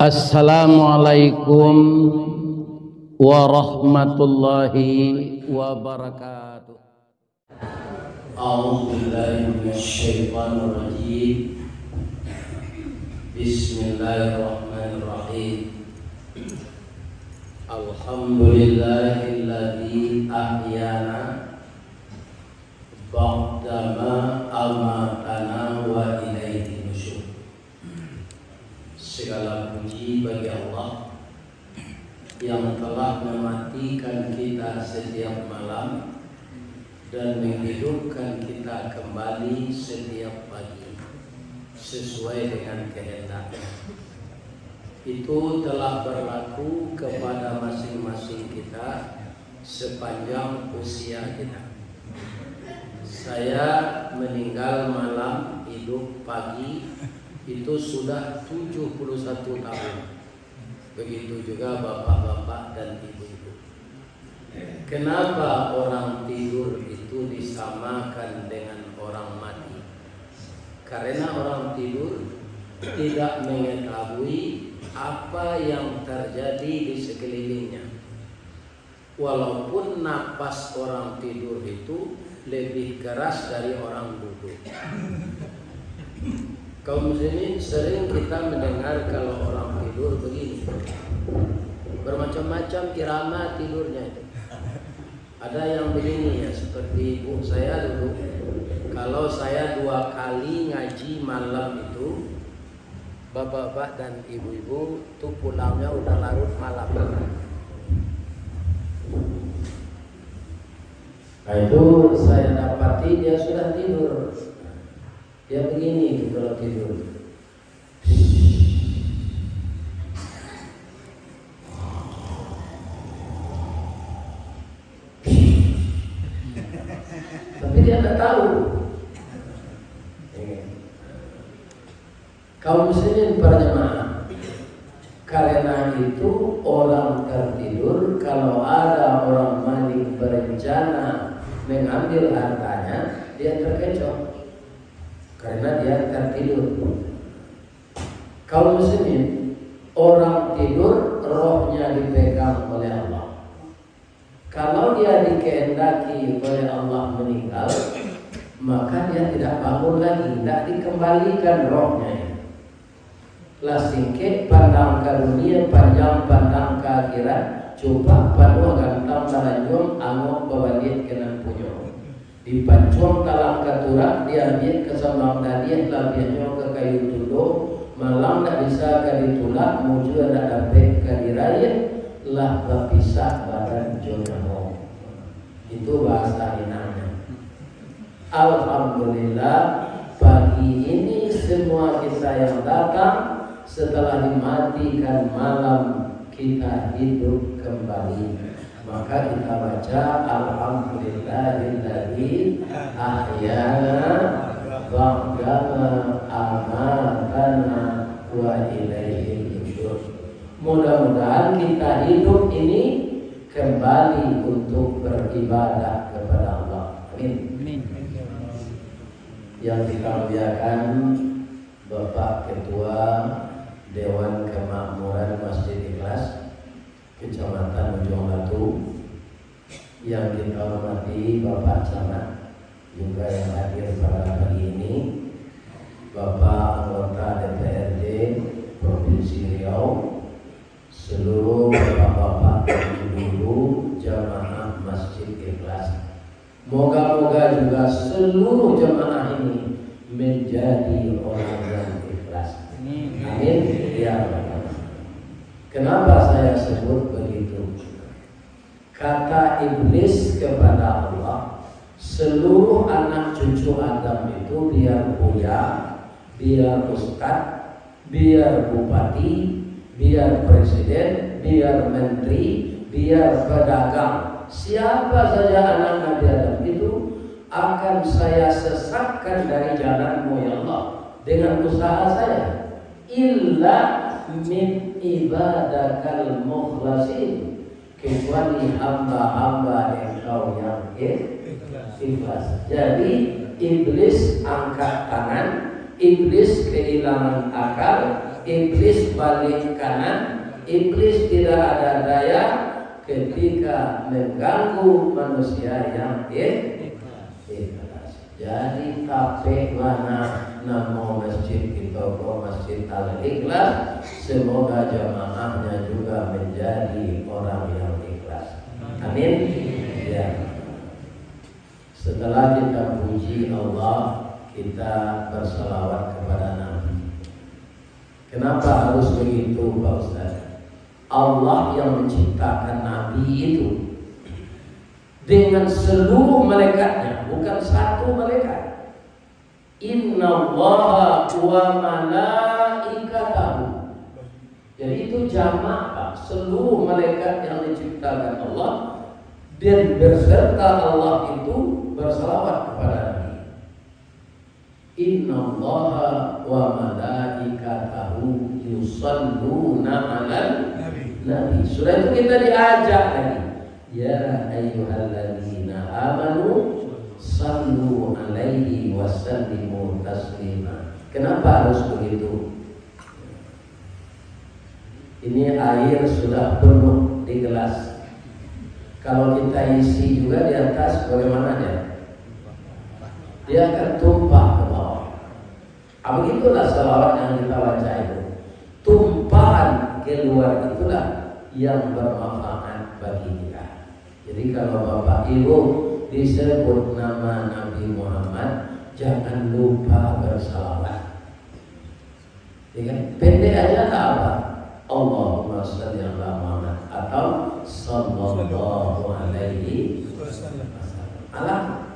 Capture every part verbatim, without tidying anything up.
Assalamualaikum warahmatullahi wabarakatuh. أعوذ بالله من الشيطان الرجيم. بسم الله الرحمن الرحيم. الحمد لله الذي أحيانا بعدما أماتنا وإليه النشور. Segala puji bagi Allah yang telah mematikan kita setiap malam dan menghidupkan kita kembali setiap pagi sesuai dengan kehendaknya. Itu telah berlaku kepada masing-masing kita sepanjang usia kita. Saya meninggal malam, hidup pagi, itu sudah tujuh puluh satu tahun. Begitu juga bapak-bapak dan ibu-ibu. Kenapa orang tidur itu disamakan dengan orang mati? Karena orang tidur tidak mengetahui apa yang terjadi di sekelilingnya. Walaupun napas orang tidur itu lebih keras dari orang duduk. Kaum muslimin, sering kita mendengar kalau orang tidur begini. Bermacam-macam irama tidurnya itu. Ada yang begini ya, seperti ibu saya dulu. Kalau saya dua kali ngaji malam itu, bapak-bapak dan ibu-ibu tu pulangnya udah larut malam. Nah, itu saya dapati dia sudah tidur. Dia begini itu kalau tidur. Tapi dia tak tahu. Kaum muslimin para jamaah, karena itu orang tertidur, kalau ada orang maling berencana mengambil hartanya, dia terkecoh karena dia tertidur. Kaum muslimin, orang tidur rohnya dipegang oleh Allah. Kalau dia dikehendaki oleh Allah meninggal, maka dia tidak bangun lagi, tidak dikembalikan rohnya. Lah singkek pandang ka dunia, panjang pandang ka akhirat, cupak panuah gantang balanjuang, angok babaliak ka nan punyo. Dipancuang talang ka turak, diambiak ka sambang dadiah, labiahnyo ka kayu tundo, malang ndak bisa ka ditulak, mujua ndak dapek ka diraiah, lah bapisah badan jo nyawo. Itu bahasa Minangnyo. Alhamdulillah, pagi ini semua kita yang datang, setelah dimatikan malam, kita hidup kembali. Maka kita baca, "Alhamdulillahilladzi ahyana ba'dama amatana wa ilaihi nusyur." Mudah-mudahan kita hidup ini kembali untuk beribadah kepada Allah. Amin. Amin. Yang kita muliakan, Bapak Ketua Dewan Kemakmuran Masjid Ikhlas, Kecamatan Ujung Batu, yang kita hormati Bapak Camat juga yang hadir pada pagi ini, Bapak Anggota D P R D Provinsi Riau, seluruh bapak-bapak dan ibu-ibu jamaah Masjid Ikhlas. Moga-moga juga seluruh jamaah ini menjadi orang yang ikhlas. Amin. Amin. Ya Allah. Kenapa saya sebut begitu? Kata iblis kepada Allah, "Seluruh anak cucu Adam itu, biar buya, biar ustad, biar bupati, biar presiden, biar menteri, biar pedagang, siapa saja anak Nabi Adam itu akan saya sesatkan dari jalanmu, ya Allah, dengan usaha saya. Illa min ibadakal mukhlasin, kecuali hamba-hamba Engkau yang i-, ikhlas." Jadi, iblis angkat tangan, iblis kehilangan akal, Iblis balik kanan, iblis tidak ada daya ketika mengganggu manusia yang ikhlas. Jadi, tapek bana namo masjid kito ko, Masjid Al-Ikhlas. Semoga jamaahnya juga menjadi orang yang ikhlas. Amin. Ya. Setelah kita puji Allah, kita bersalawat kepada Nabi. Kenapa harus begitu, Pak Ustaz? Allah yang menciptakan Nabi itu dengan seluruh malaikatnya, bukan satu malaikat. Innallaha wa malaikatahu. Jadi, itu jamak, Pak. Seluruh malaikat yang diciptakan Allah dan beserta Allah itu bersalawat kepada Nabi. Innallaha wa malaikatahu yusalluna 'alan nabi. Sudah itu kita diajak lagi, "Ya ayyuhalladzina amanu sallu 'alaihi wa sallimu taslima." Kenapa harus begitu? Ini air sudah penuh di gelas. Kalau kita isi juga di atas, bagaimana dia? Dia akan tumpah ke bawah. Ah, begitulah salawat yang kita baca itu. Tumpahan keluar itulah yang bermanfaat bagi kita. Jadi, kalau Bapak Ibu disebut nama Nabi Muhammad, jangan lupa bersalawat. Ya kan? Pendek aja tak apa. Allahumma salli ala Muhammad atau sallallahu alaihi wasallam. Alah.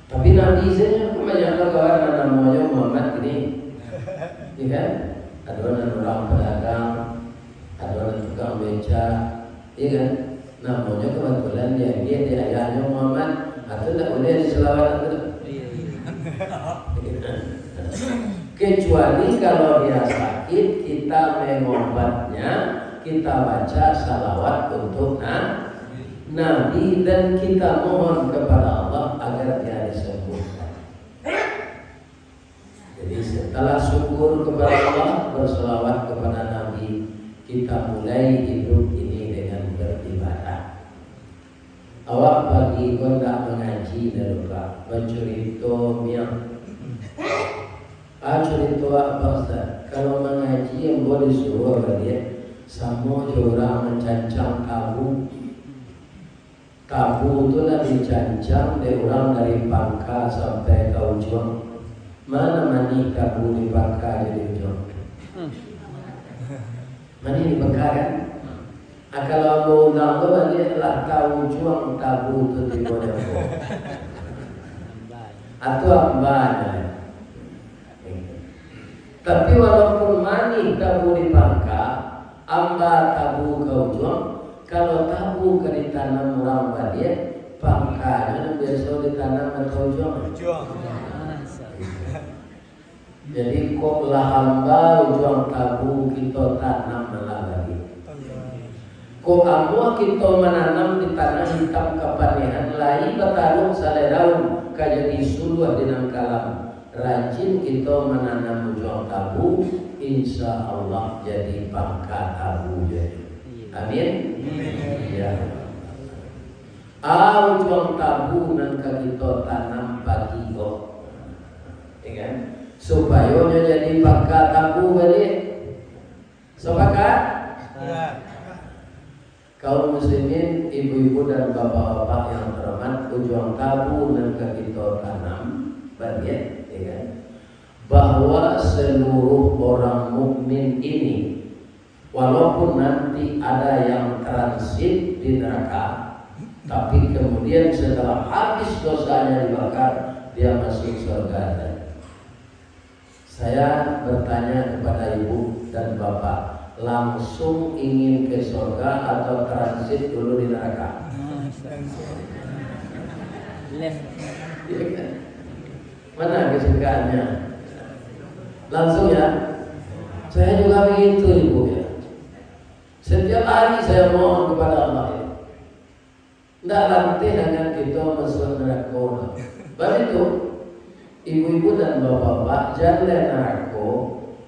Tapi Nabi saja kan banyak kawan namonyo Muhammad ini. Ya kan? Ada nan urang pedagang, ada nan tukang beca, ya kan? Namonyo kebetulan dia, dia di ayahnyo Muhammad. Atau tak boleh disalawat tu. Kecuali kalau dia sakit, kita mengobatnya, kita baca salawat untuk na-, Nabi, dan kita mohon kepada Allah agar dia disembuhkan. Jadi, setelah syukur kepada Allah, bersalawat kepada Nabi, kita mulai hidup ini dengan beribadah. Awak pagi ko ndak mangaji dah, Pak, bacurito miang. Ah, curito apa, Ustaz? Kalau mangaji, ambo disuruah baliak samo jo urang mancancang tabu. Tabu tu lah dicancang dek urang dari pangka sampai ka ujuang. Mana manih tabu di pangka jo di ujuang? Manih di pangka, kan? Ah, kalau ambo ulang tu baliak, lah ka ujuang tabu tu tibo nyo. Atu amba nyo. Tapi walaupun manih tabu di pangka, amba tabu ka ujuang, kalau tabu ka ditanam urang baliak, pangkanyo nan biaso ditanam atau ujuang? Ujuang. Jadi, kok lah amba ujuang tabu kito tanam malah baliak. Kok amuah kito mananam di tanah hitam kapanihan, lai bataruang salai daun, ka jadi suluah di nan kalam. Rajin kito mananam ujuang tabu, insya Allah jadi pangka tabu jadi. Amin. Amin. Ya. Ah, ujuang tabu nan ka kito tanam pagi ko. Ya kan? Supayo nyo jadi pangka tabu baliak. Sapakat? Sapakat. Kaum muslimin, ibu-ibu dan bapak-bapak yang terhormat, ujuang tabu nan ka kito tanam baliak, ya kan? Bahwa seluruh orang mukmin ini, walaupun nanti ada yang transit di neraka, tapi kemudian setelah habis dosanya dibakar, dia masuk surga. Saya bertanya kepada ibu dan bapak, langsung ingin ke surga atau transit dulu di neraka? Leh. Iya kan? Mana kesukaannya? Langsung ya? Saya juga begitu, Ibu, ya. Setiap hari saya mohon kepada Allah, ya. Ndak lanteh dengan kito masuak narako. Baitu, ibu-ibu dan bapak-bapak, jaleh narako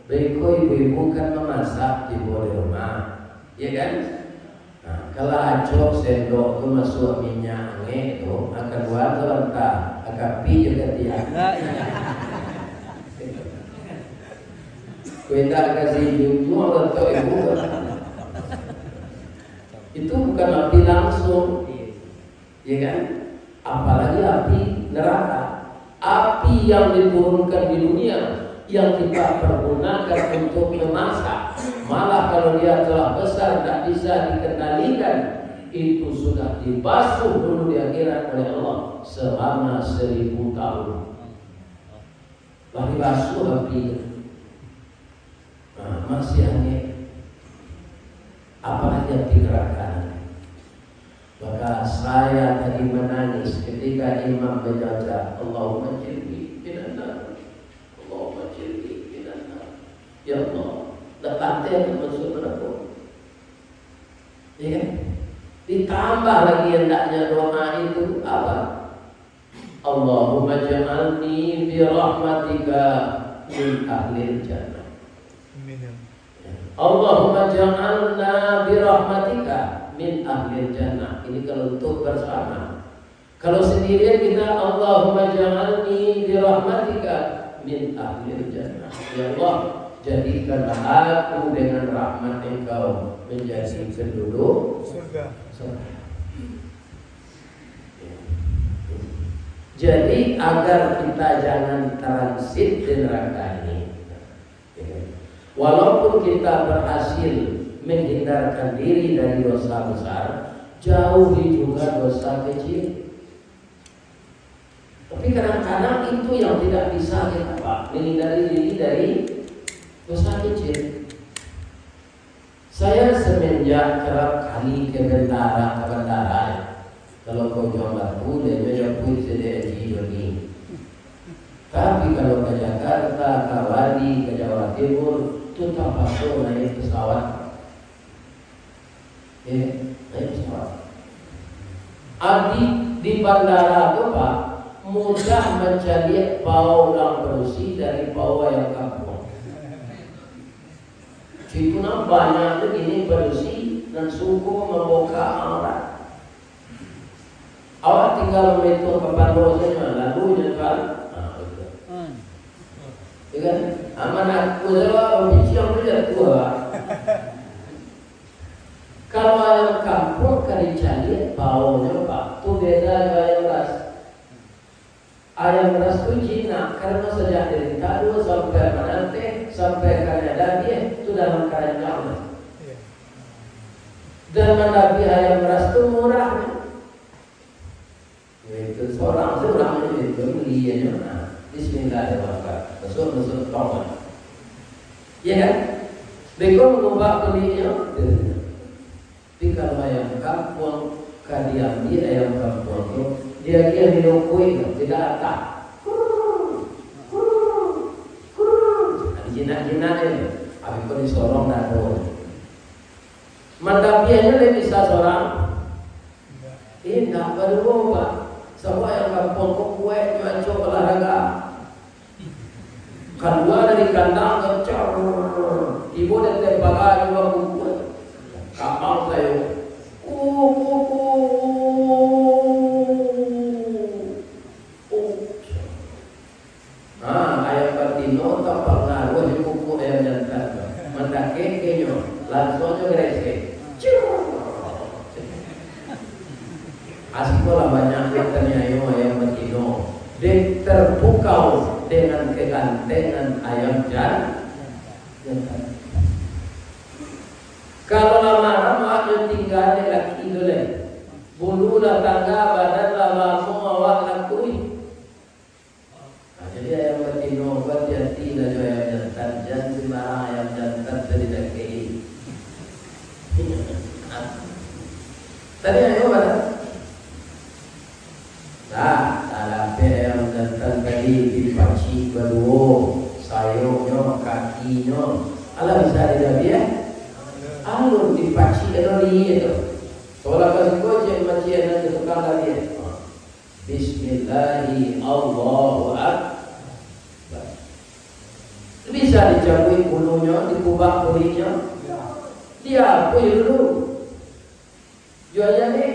Beko ibu-ibu kan mamasak tibo di rumah, ya kan? Nah, kalau acok sendok tu masuak minyak angek tu, akan buat tu antah, akapi juga dia. Kuenda kasih junjung letak ibu. Itu bukan api langsung. Ya kan? Apalagi api neraka. Api yang diturunkan di dunia, yang kita pergunakan untuk memasak, malah kalau dia telah besar, tidak bisa dikendalikan, itu sudah dibasuh dulu di akhirat oleh Allah selama seribu tahun. Lah dibasuh api tu. Nah, masih angin. Apalagi api neraka. Maka saya tadi menangis ketika imam membaca, "Allahumma ajirni minan nar. Allahumma ajirni minan nar." Ya Allah, dah pantas nak masuk neraka. Ya kan? Ditambah lagi hendaknya doa itu apa? "Allahumma ja'alni bi rahmatika min ahlil jannah." Amin, ya Allah. "Allahumma ja'alna bi rahmatika min ahlil jannah." Ini kalau untuk bersama. Kalau sendirian kita, "Allahumma ja'alni bi rahmatika min ahlil jannah." Ya Allah, jadikanlah aku dengan rahmat Engkau menjadi penduduk surga. Surga. Jadi, agar kita jangan transit di neraka ini, walaupun kita berhasil menghindarkan diri dari dosa besar, jauhi juga dosa kecil. Tapi kadang-kadang itu yang tidak bisa kita, Pak, menghindari diri dari dosa kecil. Saya semenjak kerap kali ke bandara, ke bandara, ya. Kalau ka Ujung Batu, dia nyo japuik sadek Haji Joni. Tapi kalau ka Jakarta, ka Bali, ka Jawa Timur, tu tapaso naik pesawat. Ya, naik pesawat. Adi di bandara tu, Pak, mudah mancaliak pao urang padusi dari pao ayam kampuang. Situ nan banyak tu kini padusi nan suko mambuka aurat. Awak tinggal maitung kapalo sajo, lalu nyo kan. Nah, itu. Hmm. Ya kan? Aman aku sajo, biciang tu jatuh, Pak. Kalau ayam kampuang ka dicaliak paonyo, Pak, tu beda jo ayam ras. Ayam ras tu jinak, karano sajak dari tado sampai manateh, sampai ka nan dabiah, tu dalam karancang. Iya. Dan mandabiah ayam ras tu murah. Itu surang, surang itu beli aja. Nah, bismillahirrahmanirrahim. Masuk, masuk tong. Ya kan? Beko mangubak kuliknyo. Tapi kalau ayam kampuang, ka diambiak ayam kampuang tu, diagiah minum kuik tu, tidak atah. Kurr, kurr, kurr. Dijinak-jinak je. Habis tu disorong dado. Mandabiahnyo lai bisa sorang? Indak, baduo, Pak. Sabab ayam kampuang ko kuaik nyo acok olahraga. Kalua dari kandang, kencang. Tibo di ateh paga, nyo bakukuak. Kamang sayo. Ku, ku, ku. Ku. Ha, ayam batino tapangaruah jo kukuak ayam jantan tu. Mandakek ka inyo, lansuang nyo garesek. Ciu. Asiko lah banyak nan taniayo ayam batino. Dek terpukau dengan kegantengan ayam jan-, jantan. Kalau lah maram, awak nyo tingga dek laki tu lai. Bulu lah tangga, badan lah lamo, awak lakuih. Nah, jadi ayam batino ko hati-hati lah jo ayam jantan, jan sembarang ayam jantan tu didakek-i. Tadi ayo mana? Nah, tadapek ayam jantan tadi dipacik baduo, sayoknyo, kakinyo. Alah bisa didabiah? Alun dipacik ado di itu. Solah ka siko, cek macik anak tu tukang dabiah. Bismillahi, Allahu Akbar. Bisa dicabuik bulu Inyo, diapo dulu? Jual jadi,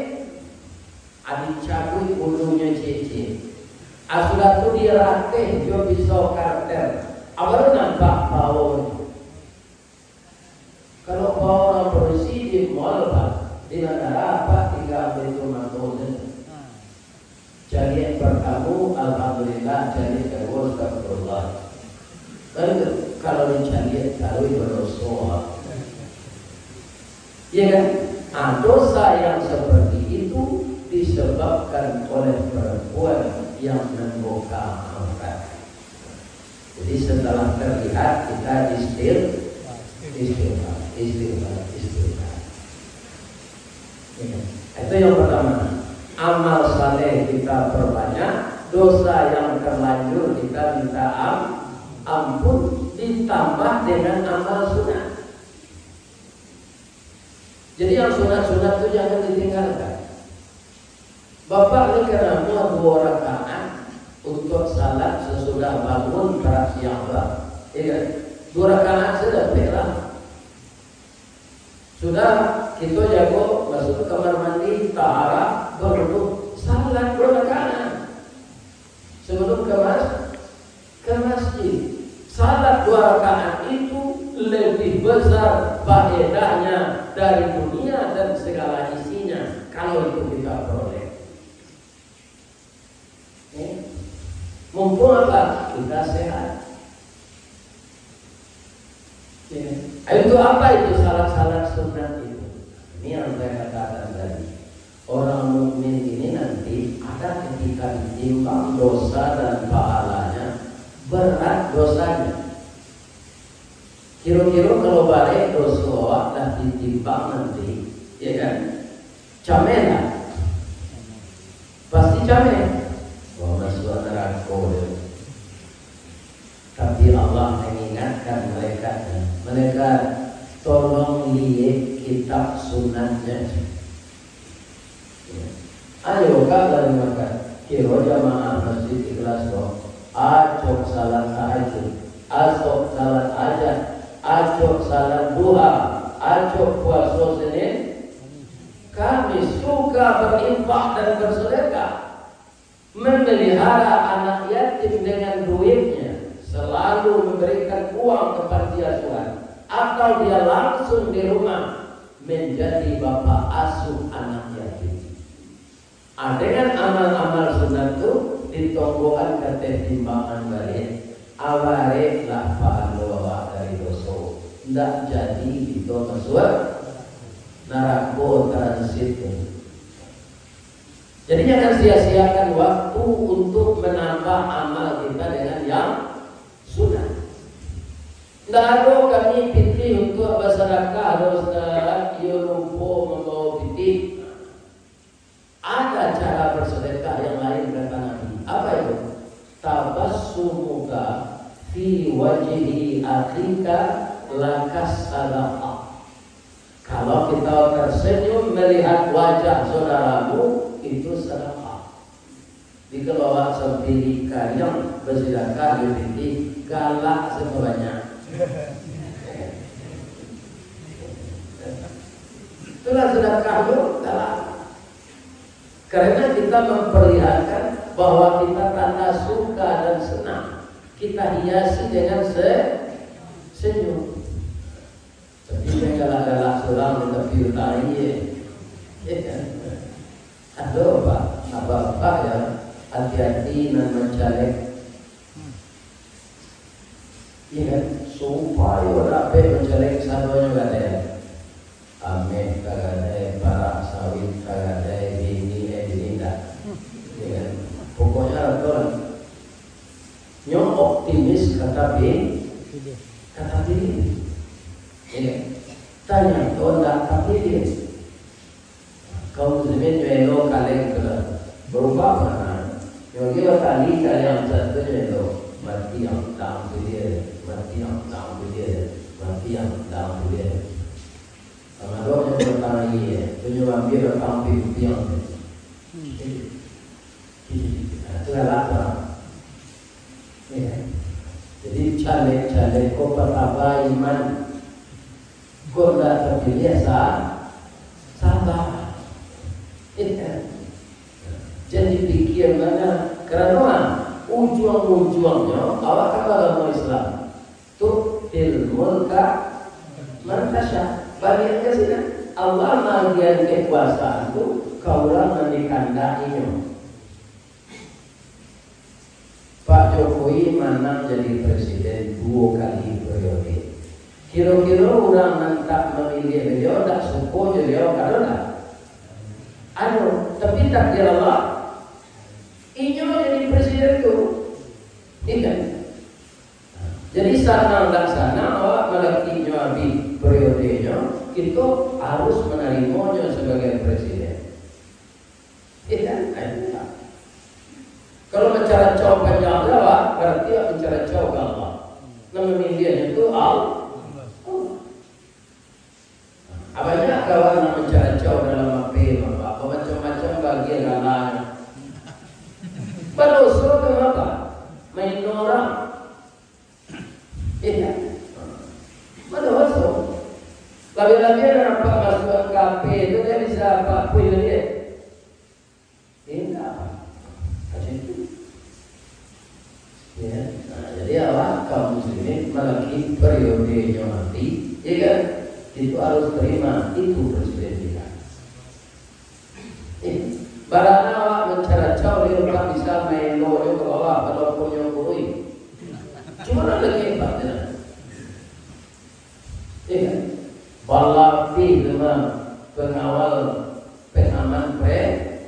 ah, dicabuik bulunyo ciek-ciek. Ah, sudah tu dirateh jo pisau kartel. Ah, baru nampak paonyo. Kalau pao urang padusi di mall, Pak, di bandara, Pak, tingga baitu mato se. Caliak partamo, alhamdulillah, caliak kaduo, astagfirullah. Kan kalau dicaliak taruih badoso, Pak. Iya kan? Ah, dosa yang seperti itu disebabkan oleh perempuan yang membuka aurat. Jadi setelah terlihat kita istir-, istighfar, istighfar, istighfar. Ya. Itu yang pertama. Amal saleh kita perbanyak, dosa yang terlanjur kita minta am-, ampun, ditambah dengan amal sunat. Jadi yang sunat-sunat tu jangan ditinggalkan. Bapak ni kan amuah duo rakaat untuk salat sasudah bangun parak siang tu, ya kan? Duo rakaat sajo dapek lah. Sudah, kito jago masuk kamar mandi, taharah, berwudu, salat duo rakaat. Sebelum ke mas-, ke masjid. Salat dua rakaat itu lebih besar faedahnya dari dunia dan segala isinya, kalau itu kita peroleh. Eh, mumpung apa? Kita sehat. Ya. Untuk apa itu salat-salat sunat itu? Ini yang saya katakan tadi. Orang mukmin ini nanti ada ketika ditimbang dosa dan pahalanya, berat dosanya. Kiro-kiro kalau barek doso awak lah ditimbang nanti, ya kan? Cameh lah. Pasti cameh. Wah, masuak narako dia. Tapi Allah mengingatkan malaikatnya, "Malaikat, tolong liek kitab sunatnya." Ya. Ayo, Kak, dari makan. Kiro jamaah Masjid Ikhlas ko, acok salat tahajud, acok salat hajat, acok salat duha, acok puaso Senin, Kamis, suka berinfak dan bersedekah. Memelihara anak yatim dengan duitnya, selalu memberikan uang ke panti asuhan, atau dia langsung di rumah menjadi bapak asuh anak yatim. Ah, dengan amal-amal sunat tu, ditombokan kateh timbangan barek, abarek lah pahalo awak dari doso, ndak jadi kito masuak narako transit tu. Jadi, jangan sia-siakan waktu untuk menambah amal kita dengan yang sunat. Ndak ado kami pitih untuk basadakah, ado Ustaz, iyo lupo mambawa pitih. Ada cara bersedekah yang lain, kata Nabi. Apa itu? "Tabassumuka fi wajhi akhika lakas sadaqah." Kalau kita tersenyum melihat wajah saudaramu, itu sedekah. Dikalo awak sapirik kariang, basidakah jo pitih, galak sabanyak. Itulah sedekah tu, galak. Karena kita memperlihatkan bahwa kita tanda suka dan senang. Kita hiasi dengan se-, senyum. Tapi jan galak-galak surang di tapi utang, iyo. Iyo kan? Ado, Pak, bapak-bapak, yo, hati-hati nan mancalek. Iyo kan? Supayo dapek mancalek sadonyo gadai. Ameh ka gadai, parak sawit ka gadai, bini, eh, bini indak. Iyo kan? Pokoknyo ado lah. Nyo optimis ka tapi-, ka tapilih. Iyo. Tanyato ndak tapilih. Kaum muslimin nyo elo kaleng tu lah. Barubah mah. Nyo lagi batali kaleng satu nyo elo. Mati ang tang piliah. Mati ang tang piliah. Mati ang tang piliah. Kamadok nyo batang aia. Tu nyo ambiak batang pimpiang. Nah, tu galak tu. Iyo. Jadi, calek-calek ko patambah iman. Kalau ndak tapiliah, sa-, sabar. Iyo kan? Jan dipikia bana, karano ujuang-ujuangnyo awak ka agamo Islam. Tu'til mulka man tasya. Baliak ka sinan. Allah maagiahan kekuasaan tu ka urang nan dikandaki-Nyo. Pak Jokowi manang jadi presiden duo kali periode. Kiro-kiro urang nan tak mamiliah baliau, tak suko jo baliau, ado tak? Ado, tapi takdir Allah, inyo jadi presiden tu. Iyo kan? Jadi, sanang tak sanang, awak malakik nyo abih periodenyo, kito harus manarimonyo sabagai presiden. Iyo kan? Nah, itulah. Kalau mancaracau panjang awak, berarti awak mancaracau ka Allah. Nan mamiliahnyo tu Allah. Ah, banyak kawan nan mancaracau dalam H P, Bapak. Bamacam-macam bagian galanyo. Badoso tu, Bapak. Main orang. Iya. Badoso. Labiah-labiah nan nampak masuak H P tu, dia bisa apa pun dia. Indak. Macam itu. Ya. Nah, jadi awak kaum muslimin malakik periodenyo nanti, ya kan? Itu harus terima, itu presiden kita. Eh, barana awak mancaracau, dia tak bisa maelo jo ka bawah, walaupun nyo kurui. Cuma nak lagi hebat, ya. Iya kan? Balapih tu mah pengawal, pengaman pre-,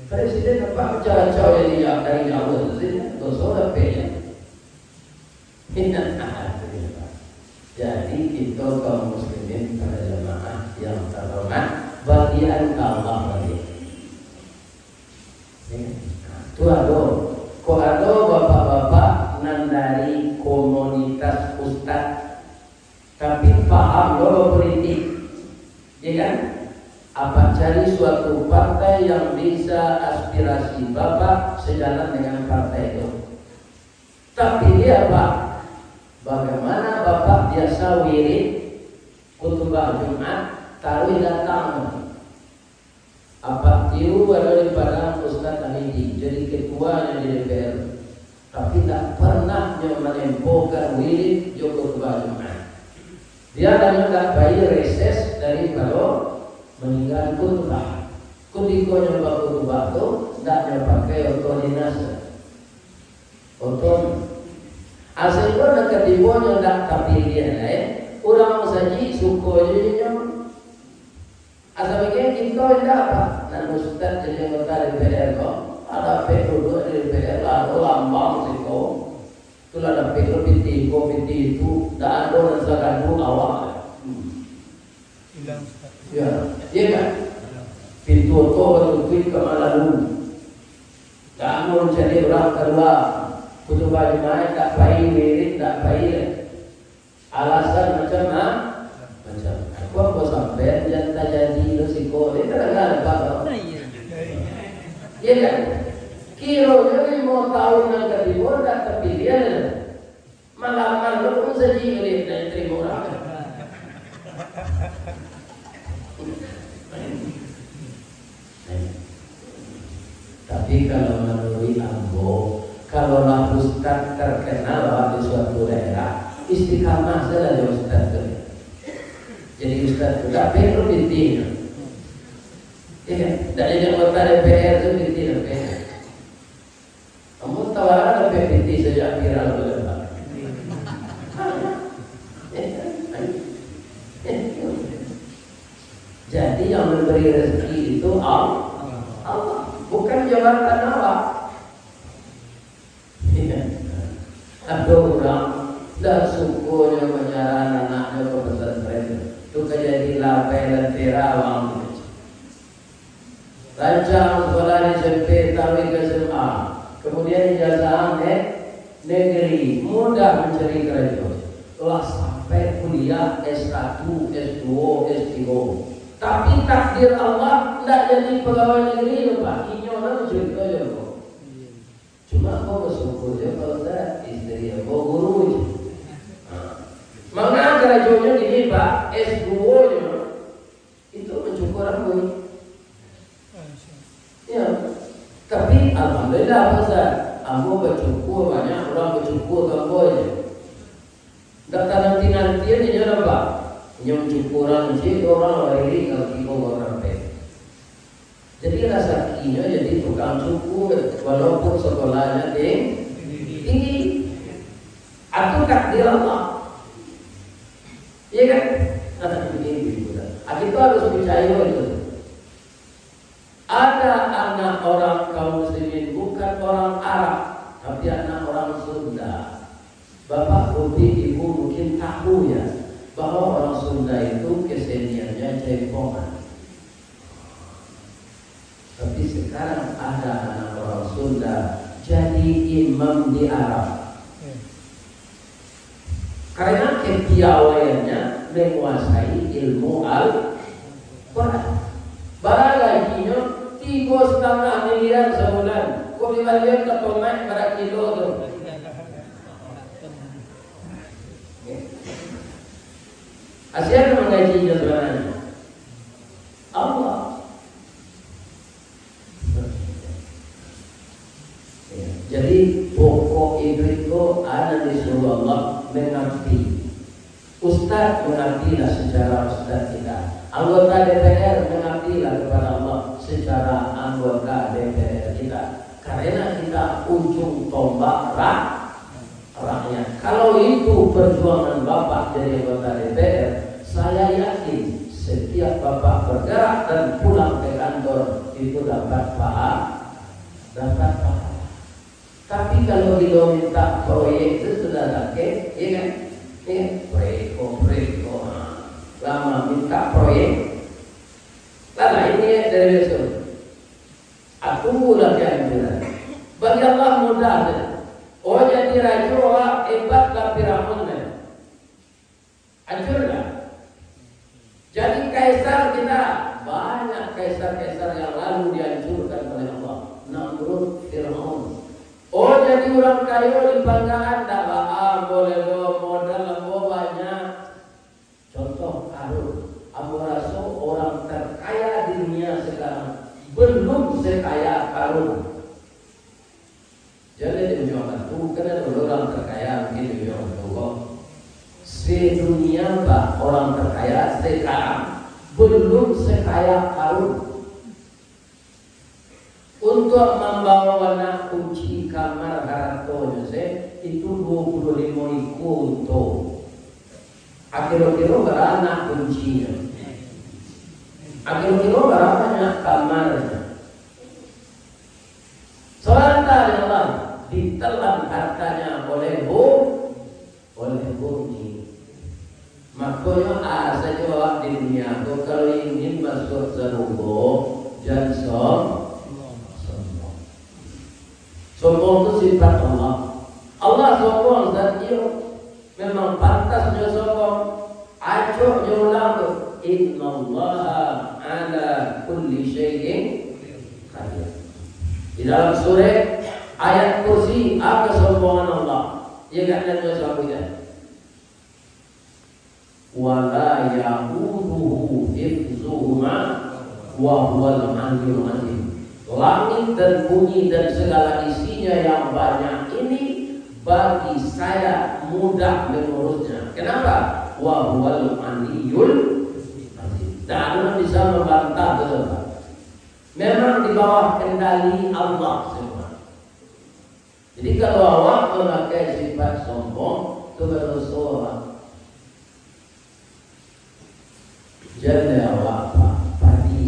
presiden, nampak mancaracau dari, dari jauah tu sajo, doso dapek je. Ingat, alhamdulillah. Jadi, kita kaum muslimin para jamaah yang terhormat, bagian ka Allah baliak. Ya, tu ado. Kok ado bapak-bapak nan dari komunitas ustaz, tapi paham lo politik, ya kan? Apa cari suatu partai yang bisa aspirasi bapak sejalan dengan partai itu. Tapi dia, Pak, bagaimana Bapak biasa wirid khutbah Jumat, taruih datang. Apak Tiu ado di Padang, Ustaz Hamidi, jadi ketuanyo di D P R. Tapi tak pernah nyo manempokan wirid jo khutbah Jumat. Dia hanyo tak pai reses daripado maningga khutbah. Kutikonyo bakhutbah tu, ndak nyo pakai oto dinas. Oto. Asa iko nan katibonyo ndak tapiliah lai, urang musajik suko jo inyo. Asa bagian kito indak, Pak. Nan ustaz jadi anggota D P R ko, ado dapek duduak di D P R, lah, ado lambang siko. Itulah dapek lo pitih ko, pitih itu, ndak ado nan sagaduah awak. Hmm. Hilang, Ustaz. Ya, iya kan? Pintu oto batutuik ka malalu. Ndak ado mancaliak urang kalua. Khutbah Jumaik ndak pai, wirid ndak pai lai. Alasan macam, ha? Macam. Aku, aku sampai jan tajadi tu siko. Dia kadang-kadang dapat tau. Nah, iya. Iya kan? Kironyo limo tahun nan katibo ndak tapiliah. Malamar tu pun saji ulih dari tarimo urang. Tapi kalau manuruik ambo, kalau lah ustaz terkenal di suatu daerah, istiqamah sajo lah jo ustaz tu. Jadi ustaz tu, tapi itu intinyo. Ya kan? Ndak jadi anggota D P R tu intinyo, kan? Ambo tawaran dapek pitih sajak viral tu, Pak. Jadi, yang memberi rezeki itu Al-, Allah, bukan jabatan awak. Ado urang lah sukonyo manyarah anaknyo ka pesantren, tu ka jadi labai lentera awak tu. Rancak sekolah di S M P, taruih ka S M A, kemudian ijazah ne-, negeri, mudah mencari karajo. Lah sampai kuliah S satu, S dua, S tiga. Tapi takdir Allah, ndak jadi pegawai negeri tu, Pak. Inyo lah cerita je, Pak. Cuma ambo basyukur je, Pak Ustaz, isteri ambo guru je. Ha. Manga karajo Sadonyo gini, Pak, S duo nyo itu mancukur rambut. Ya. Tapi, alhamdulillah, Pak Ustaz. Ambo bacukur, banyak urang bacukur ka ambo je. Ndak tananti-nantian inyo nampak. Inyo mancukur urang, cik, urang lari ka kiko urang rampek. Jadi, rasakinyo jadi tukang cukur, walaupun sakolahnyo ting-, tinggi. Itu takdir Allah. Iya kan? Nah, ini gitu. Ah, kita harus percaya itu. Ada anak orang kaum muslimin, bukan orang Arab, tapi anak orang Sunda. Bapak, Bupik, Ibu mungkin tahu ya, bahwa orang Sunda itu keseniannya jaipongan. Tapi sekarang ada anak orang Sunda jadi imam di Arab. Karena kepiawaiannya menguasai ilmu Al-Quran. Bara gajinyo? Tigo satangah miliar sabulan. Kok dibalian ka tomat bara kilo tu? Asia nan mangajinyo sabananyo Allah. Ya, jadi, pokok iduik ko nan disuruah Allah mengabdi. Ustaz, mengabdilah secara ustaz kita. Anggota D P R, mengabdilah kepada Allah secara anggota D P R kita. Karena kita ujung tombak ra-, rakyat. Kalau itu perjuangan Bapak jadi anggota D P R, saya yakin setiap Bapak bergerak dan pulang ke kantor, itu dapat paha-, dapat pahala. Tapi kalau kita minta proyek tu sudah sakit, iya kan? Iya, proyek, oh, proyek, oh, ha. Lama minta proyek. Lah lain niat dari biasa. Aku lah dianjuran. Bagi Allah mudah saja. Oh, jadi rajo, wah, hebat lah Firaun, kan? Hancur lah. Jadi kaisar kita, banyak kaisar-kaisar yang lalu dihancurkan oleh Allah. Namrud, Firaun. Oh, jadi urang kayo di Panggaan, ndak baa, boleh lo, modal ambo banyak. Contoh Karun, ambo raso orang terkaya di dunia sekarang belum sekaya Karun. Jadi di ujung batu, kan ado urang terkaya mungkin di ujung batu ko. Sedunia ba orang terkaya sekarang belum sekaya Karun. Untuak mambawa anak kunci kamar haratonyo se, itu duo puluah limo ikua unto. Akiro-kiro bara anak kuncinyo? Akiro-kiro bara banyak kamarnyo? Saranta dek Allah, ditelan hartanya oleh bu-, oleh bumi. Makonyo, asa jo awak di dunia ko, kalau ingin masuak sarugo, jan som-, sombong. Sombong tu sifat Allah. Allah sombong, zat iyo. Memang pantas nyo sombong. Acok nyo ulang tu, "Innallaha ala kulli syai'in qadir." Di dalam surah Ayat Kursi, apa kesombongan Allah? Iya kan, dan nyo sabuikkan. "Wa la ya'uduhu hifzuhuma wa huwal 'aliyyul 'azim." Langit dan bumi dan segala isinya yang banyak ini bagi saya mudah mengurusnya. Kenapa? Wa huwal 'aliyyul 'azim. Tidak ada yang bisa membantah itu, Pak. Memang di bawah kendali Allah semua. Jadi, kalau awak mamakai sifat sombong, tu badoso awak. Jan dek awak, Pak, padi.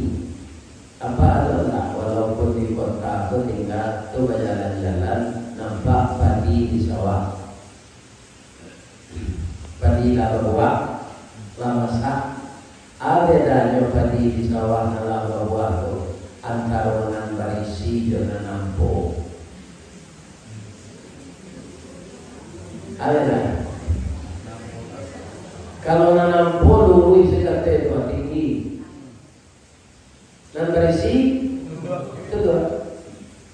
Apa ado ndak, walaupun di kota tu tinggal, tu bajalan-jalan, nampak padi di sawah. Padi lah babuah, lah masak. A bedanyo padi di sawah nan lah babuah tu, antaro nan barisi jo nan ampo? A bedanyo. Kalau nan ampo luruih sakate tu, tinggi. Nan barisi, tutuak.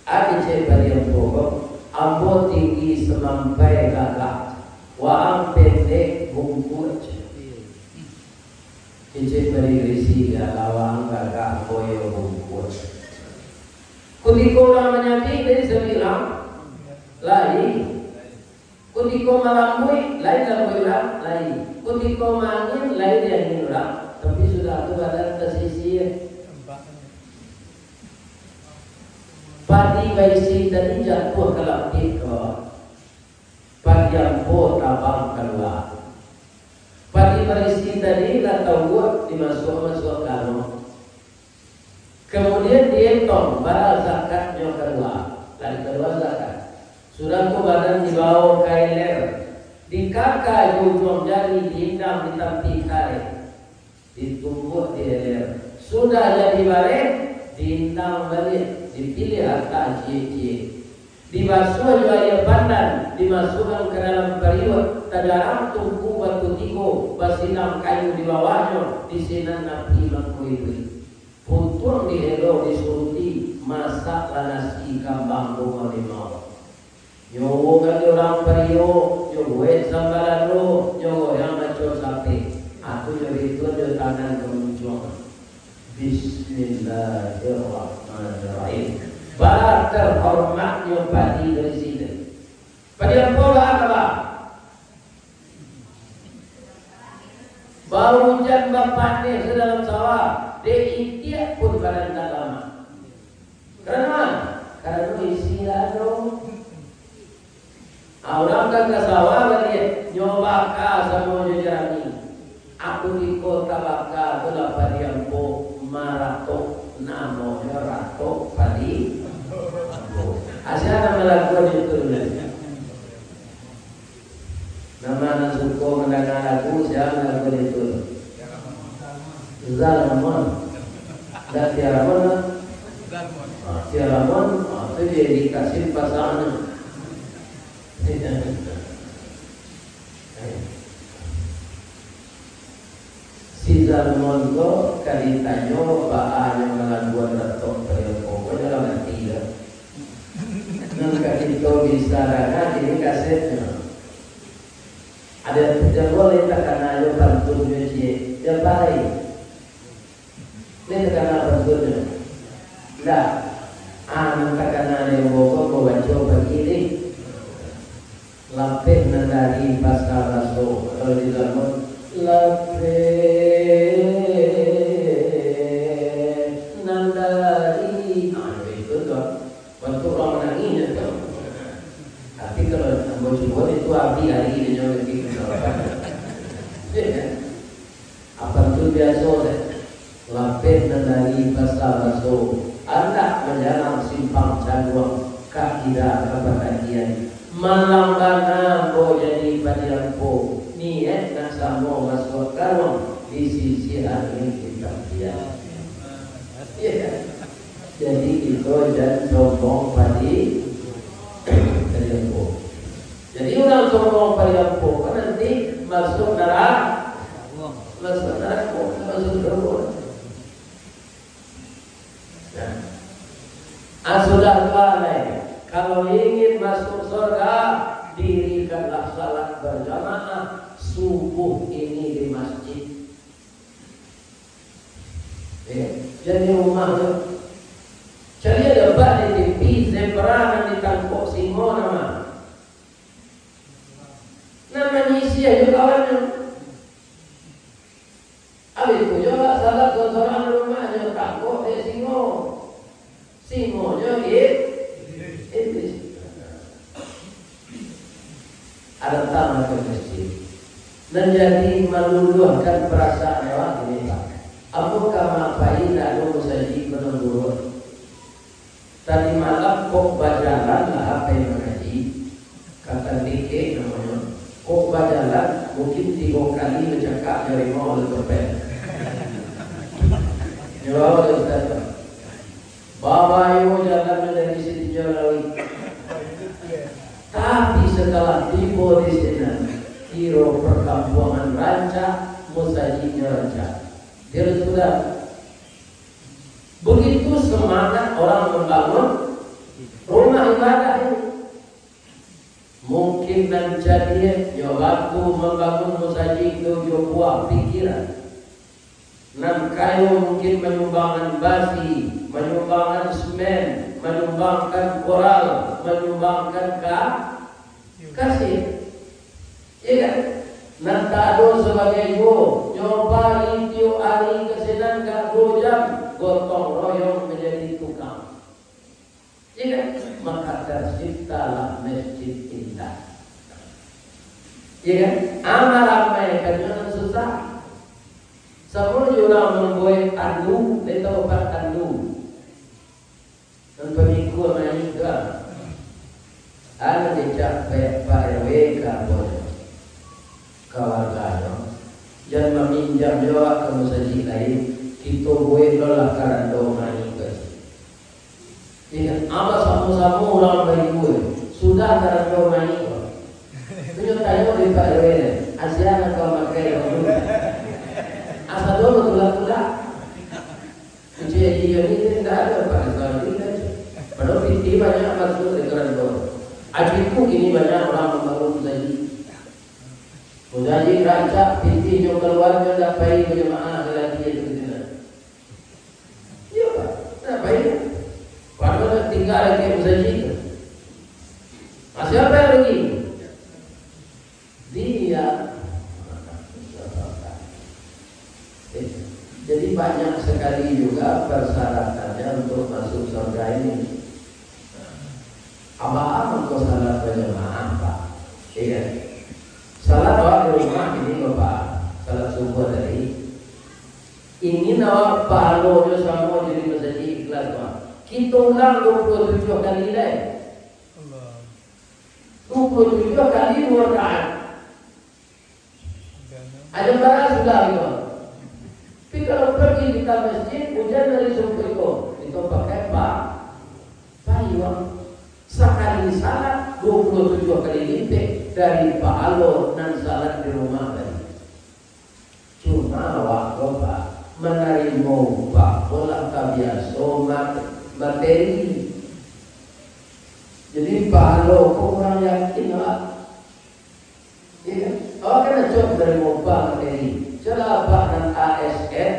A kecek padi ampo ko, ampo tinggi samampai gagak, waang pendek bungkuak. Bari barisi, lawang gagah, boyo bungkuak. Kutiko urang manyabik, den sabilang, lai. Kutiko malambuik, lai lambuik urang, lai. Kutiko maangin, lai diangin urang. Tapi sudah tu badan tasisia. Padi barisi tadi jatuah ka lapiak ka bawah. Padi ampo tabang kalua. Padi barisi tadi lah tauak dimasuak-masuak ka amau. Kamudian dietong bara zakatnyo kalua, lah dikalua zakat. Sudah tu badan dibawo ka iler, dikaka jo ujuang jari, diindang di tampi kareh, ditumbuak di iler. Sudah jadi bareh, diindang baliak, dipiliah ata ciek-ciek. Dibasuah jo aia pandan, dimasuakkan ka dalam pariuak, tajarang tungku batu tigo, basilang kayu di bawahnyo, di sinan api mangko iduik. Putuang dihelo disuruti, masaklah nasi kambang bungo limau. Nyo uwukan jo urang pariuak, nyo buek sambalado, nyo goyang maco sapek. Atu nyo bituan jo tangan ka muncuang. Bismillahirrahmanirrahim. Bara terhormatnyo padi barisi tu. Padi ampo ba, ba? Baujan bapaneh sadalam sawah, dek itiak pun badan tak lamak. Karano, karano isi ado. Ah, urang ka, ka sawah baliak, nyo baka samo jo jarami. Aku di kota baka tu lah padi ampo maratok, namonyo ratok padi ampo. Asia nama lagu di tu. Nama nan suko mandanga lagu, sia lagu di tu? Zalmon. Dah Tiaramon lah. Ah, Tiaramon, ah, tu dia dikasih pasangan. Si Zalmon ko ka ditanyo, baa nyo malaguan ratok pariampo, pokoknyo lah mati lah. Nan ka kito bisa danga kini kasetnyo. Ado jago lai takana jo pantunnyo ciek, jo pai. Lai takana pantunnyo? Ndak. Ah, nan takana dek ambo ko, ambo baco pagi ni. Lapeh nan dari pasa raso. Kalau di dalam, lapeh nan dari, ah, itu tu. Bantuak urang manangih nyo tu. Tapi kalau ambo cubo itu, abih ari inyo lagi ka sarapan. Iyo kan? Apan tu biaso dek, lapeh nan dari pasa raso, andak manjalang simpang caluang, ka kida ka patakian. Malang bana ko jadi padi ampo, niaik nak samo masuak karuang, di sisiah angin di tapian. Iyo kan? Jadi, kito jan sombong padi, padi ampo. Jadi, urang sombong padi ampo ko nanti masuak nara-, masuak narako, masuak surga. Nah. Ah, sudah tu lai, kalau ingin masuk surga, dirikanlah salat berjamaah subuh ini di masjid. Eh, jan di rumah tu. Cari aja, Pak, di T V, zebra nan ditangkok singo nama. Nan manyisiah jo kawannyo. Abih tu jo lah salat sorang-sorang di rumah, nyo tangkok dek singo. Singonyo i-, iblis. Datanglah ka masjid. Nan jadi maluluahkan parasaan awak kini, Pak. Ambo ka ma pai, ndak ado musajik ko nan buruak. Tadi malam kok bajalan lah, apo nan mangaji? Kata dikek namonyo. Kok bajalan, mungkin tigo kali bacakak jo harimau lalu topeng. Nyo bawa dek ustaz tu. Babayo jalan dari situ jauah lagi. Tapi setelah tibo di sinan, kiro perkampuangan rancak, musajiknyo rancak. Dia sudah begitu semangat orang membangun rumah ibadah ini. Mungkin nan cadiak nyo bantu mambangun musajik tu jo buah pikiran. Nan kayo mungkin manyumbangkan basi, manyumbangkan semen, manyumbangkan koral, manyumbangkan ka-, kasih. Iya kan? Nan tak ado sabagai juo, nyoba itiuk ari ka sinan ka duo jam, gotong royong manjadi tukang. Iya kan? Maka terciptalah masjid indah. Iya kan? Amal ramai kan nan susah. Samo jo urang mambuek tandu, dia tahu apa tandu. Nan pamikua main tu ah. Anu dicak Pak, Pak R W ka apo nyo? Ka warganyo. Jan maminjam jo awak ka musajik lain, kito buek lo lah karando main tu. Iya, abah samo-samo urang baibu, eh. Sudah karando main tu. Tu nyo tanyo di Pak R W, eh. Asia nan kau makai dahulu. Asa dulu tulak-tulak. Kunci Haji Joni ni ndak ado, Pak, soal ni kan. Padahal piti banyak masuk di Keranto. Aji tu kini banyak urang mambangun musajik. Musajik rancak, piti jo kaluarnyo ndak pai bajamaah lagi itu di sinan. Iyo, Pak, ndak pai. Padahal tingga lagi musajik tu. Nah, siapa yang rugi? Dia. Jadi banyak sekali juga persyaratannya untuk masuk surga ini. Abah mangko salat berjamaah, Pak. Iya. Salat awak di rumah ini, Bapak. Salat subuh tadi. Ingin awak pahalonyo samo jadi masajik ikhlas, Pak. Kita ulang dua puluh tujuh kali lai. Dua puluh tujuh kali dua rakaat. Aja bara sudah gitu. Tapi kalau pergi kita masjid, hujan dari sumpuiko, kita pakai pa-, payuang. Sakali salat, dua puluh tujuh kali lipek dari pahalo nan salat di rumah tadi. Cuma awak ko, Pak, manarimo upah ko lah tabiaso mat-, materi. Jadi, pahalo ko kurang yakin, Pak. Iya kan? Awak kan acok manarimo upah materi. Colah Pak nan A S N,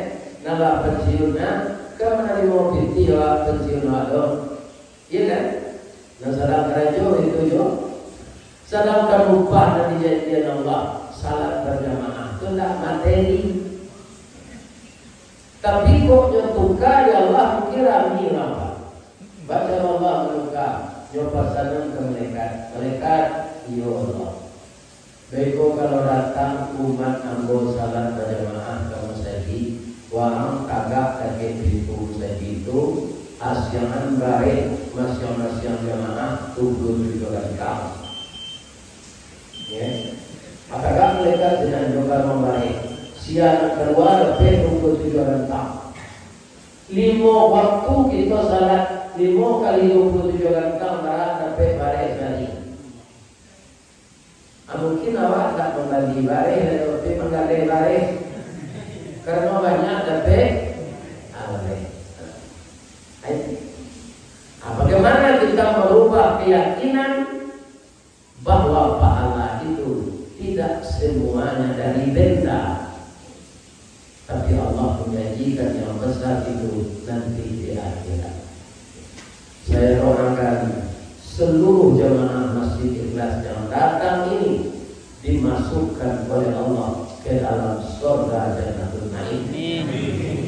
nan lah pensiun, nah, kan manarimo pitih awak pensiun awak tu. Iya kan? Nan sadang karajo itu jo. Sadangkan upah nan dijanjian Allah, salat berjamaah, tu ndak materi. Tapi kok nyo tuka, ya Allah, mungkin rami urang, Pak. Baco Allah manuka, nyo pasanan ka malaikat. Malaikat, iyo Allah. Beko kalau datang umat ambo salat bajamaah ka musajik, waang tagak dakek pintu musajik tu, asiangan bareh masiang-masiang jamaah tujuh puluh tujuh gantang. Ya. Atagak malaikat sinan jo karuang bareh, sia nan kalua dapek dua puluh tujuh gantang. Limo waktu kito salat, limo kali dua puluh tujuh gantang bara dapek bareh sakali. Ah, mungkin awak tak mambali bareh, tapi manggadai bareh. Karena banyak dapek, ah, bareh. Ai. Ah, bagaimana kita merubah keyakinan bahwa pahala itu tidak semuanya dari benda? Tapi Allah menjanjikan yang besar itu nanti di akhirat. Saya doakan seluruh jamaah Masjid Ikhlas yang datang ini dimasukkan oleh Allah ke dalam surga Jannatul Naim. Amin.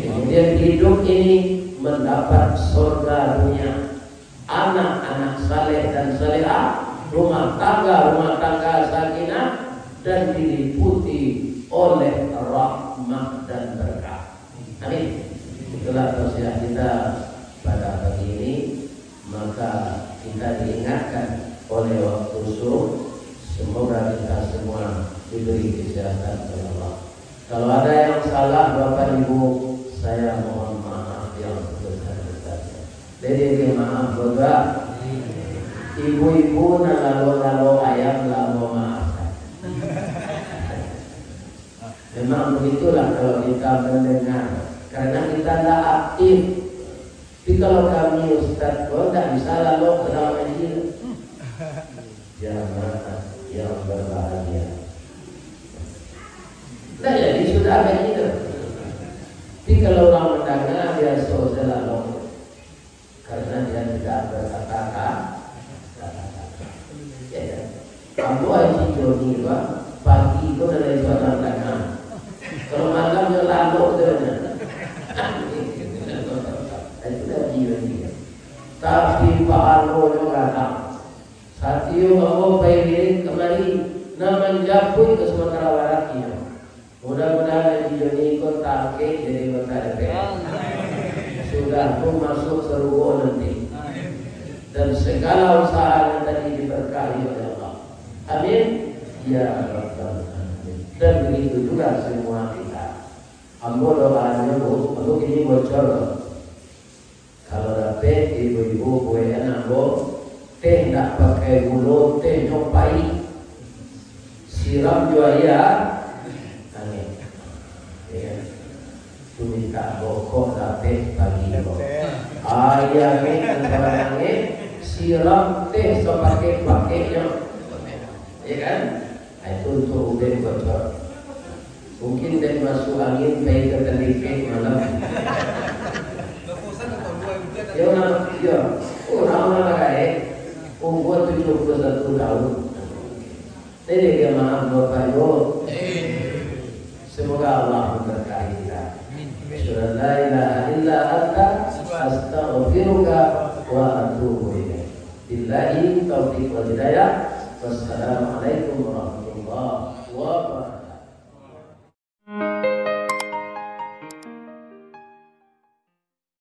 Kemudian hidup ini mendapat surga dunia. Anak-anak saleh dan salehah, rumah tangga-rumah tangga sakinah, dan diliputi oleh rahmat dan berkah. Amin. Itulah tausiah kita pada pagi ini. Maka kita diingatkan oleh waktu subuh, semoga kita semua diberi kesehatan oleh Allah. Kalau ada yang salah, Bapak Ibu, saya mohon maaf yang sebesar-besarnya. Jadi, dia maaf juga. Ibu-ibu nan lalo-lalo ayam lah mau maafkan. Memang begitulah kalau kita mendengar. Karena kita tidak aktif. Tapi kalau kami ustaz pun tidak bisa lalu ke dalam masjid. Jamaah yang berbahagia. Nah, jadi sudah kayak gitu. Tapi kalau urang mandanga, biaso se lalok, karano inyo indak bakata-kata. Ya, ya. Ambo Haji Joni, Pak, pagi ko nan lain sudah mandanga. Kalau malam, yo lalok se nyo. Itu Haji Joni, ya. Tapi pahalonyo gadang. Satiok ambo pai wirid kamari, nan manjapuik ka Sumatera Barat inyo. Mudah-mudahan Haji Joni ko taangkek jadi anggota D P R. Sudah tu masuak sarugo nanti. Dan segala usaha nan tadi diberkahi oleh Allah. Amin. Ya Rabbal Alamin. Dan begitu juga semua kita. Ambo doanyo, Bu, ambo kini bocor. Kalau dapek ibu-ibu buekan ambo, teh ndak pakai gulo, teh nyo pahik. Siram jo aia angek. Ya. Tu mintak bokok dapek pagi ko. Aia angek nan angek, siram teh sapakek-pakeknyo. Ya kan? Nah, itu untuk ubek bocor. Mungkin den masuak angin pai ka tandikek malam. Yo, nah, yo. Urang lah gaek. Umur tujuh puluh satu tahun. Jadi dia maaf Bapak Ibu. Semoga Allah memberkahi kita. Asyhadu an la ilaha illa anta, astaghfiruka wa atubu ilaik. Billahi taufiq wal hidayah. Wassalamualaikum warahmatullahi wabarakatuh.